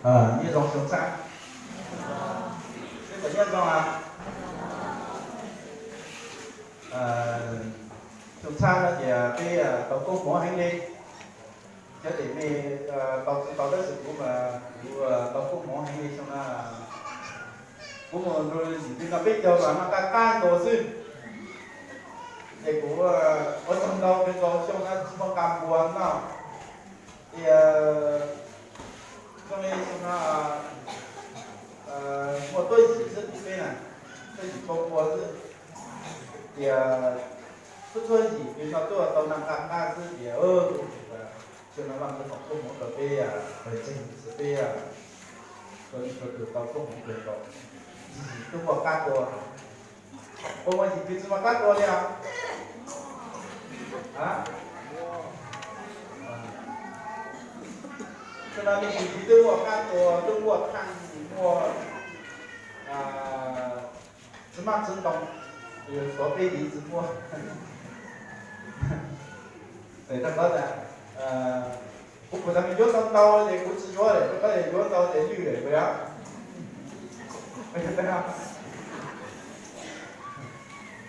Nyob zoo xyoo txhab. Peb puas nyob zoo a? Xyoo txhab no ces peb tau koob hmoov heev li. Cov tim nej tau tsis tau tab sis kuv mas kuv tau koob hmoov heev li xyoo no. Kuv mus rau tim no peb caug mas noj qab qab nkaus xwb. Ces kuv ua tsaug ntau kawg nkaus, xyoo no tsis muaj nqa npua noj. Ces zoo li xyoo no muaj tuab yim xwb tim peb na, tuab yim kaub npua xwb. Tias tuab txuag yim peb no tuaj tau noj qab qab xwb tias xyoo no Vaj Tswv foom koob hmoov rau peb, pawg ntseeg xwb peb, txhua tus tau koob hmoov kawg nkaus, twb muaj qab tua. Puas muaj yim twg tsis muaj qab tua li os? Xyoo no me ntsis twb muaj qab tua, twb muaj theej, muaj txiv maj txiv ntoo, yuav xyov peb yim tsis muaj. Ces rau qhov tias kuv puas tas me yuav tau ntau ces kuv tsis yuav lawm, rau qhov tias yuav ntau ces lwj lawm puas yog?